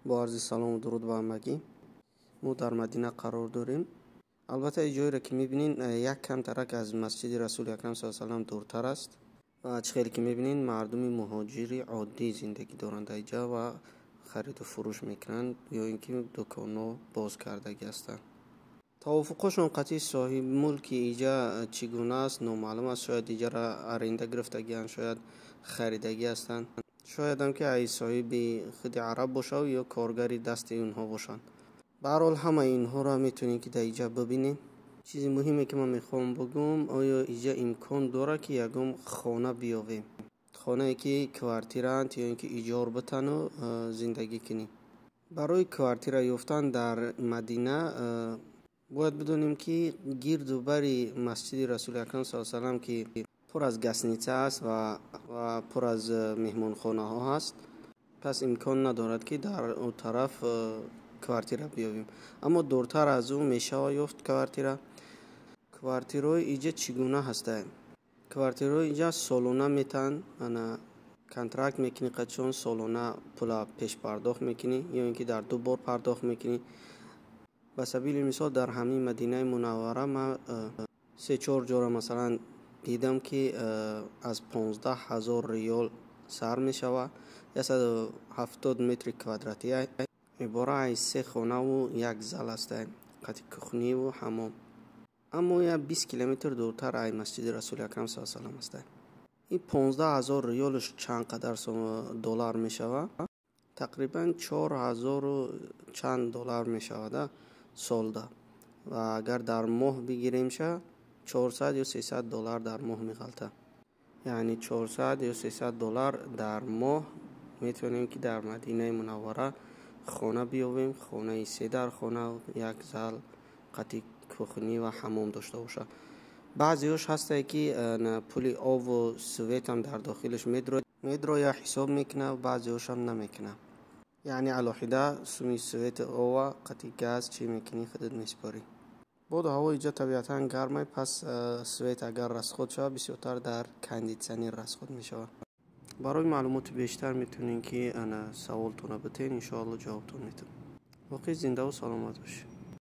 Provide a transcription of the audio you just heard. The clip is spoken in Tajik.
Бо арзи салому дуруд ба ҳамагӣ. Мо дар Мадина қарор дорем. Албатта, ин ҷойеро ки мебинед, як камтарак аз масҷиди Расули Акрам с салам дуртар аст. Ва чӣ хеле ки мебинед, мардуми муҳоҷири оддӣ зиндагӣ доранд дар инҷа ва хариду фурӯш мекунанд ё ин ки дуконҳо боз кардагӣ ҳастанд. Тавофуқошон қатъи соҳибмулки иҷа чӣ гуна аст, номаълум аст. Шояд иҷаро аренда гирифтагианд, шояд харидагӣ ҳастанд, шоядам ки ай соҳиби худи араб бошад ё коргари дасти онҳо бошанд. Ба ҳар ҳол, ҳамаи инҳоро метавонед, ки дар иҷа бибинед. Чизи муҳиме, ки ман мехоҳам бигӯям: оё иҷа имкон дорад, ки ягон хона биёвем, хонае ки квартираанд ё ин ки иҷор битану зиндагӣ кунӣ? Барои квартира ёфтан дар Мадина бояд бидонем, ки гирду бари масҷиди Расули Акрам с салам, ки пур аз гостиница аст ва пур аз меҳмонхонаҳо ҳаст, пас имкон надорад, ки дар он тараф квартира биёбем. Аммо дуртар аз ӯ мешавад ёфт квартира. Квартираҳои иҷа чӣ гуна ҳастанд? Квартираҳои иҷа солона метаҳанд. Ана, контракт мекунӣ қачон, солона пула пешпардохт мекунӣ ё ин ки дар ду бор пардохт мекунӣ. Ба сабили мисол, дар ҳамин Мадинаи Мунаввара ман се чор ҷора, масалан, дидам, ки аз 15 000 риёл сар мешавад, 170 метри квадратия, ибора аз се хонаву як зал ҳастанд, қати кухниву ҳамом, аммо як 20 километр дуртар ай масҷиди Расули Акрам с салам ҳастанд. Ин 15 000 риёлш чанд қадар доллар мешавад? Тақрибан 4000-у чанд доллар мешавад солда. Ва агар дар моҳ бигиремша, 400 ё 300 доллар дар моҳ меғалта. Яъне 400 ё 300 доллар дар моҳ метавонем, ки дар Мадинаи Мунаввара хона биёбем, хонаи се дархона, як зал, қати кухнӣ ва ҳамом дошта бошад. Баъзеҳош ҳастае, ки пули обу светам дар дохилаш медроя, ҳисоб мекунад, баъзеҳошам намекунад. Яъне алоҳида суми свети ова, қати газ чӣ мекунӣ, худат месупорӣ. Боду ҳаво иҷа табиатан гармай, пас свет агар расход шавад, бисёртар дар кондитсионер расход мешавад. Барои маълумоти бештар метавонед, ки ана саволтонро битен, иншоалло ҷавобтон метавон. Боқӣ зиндаву саломат бошед.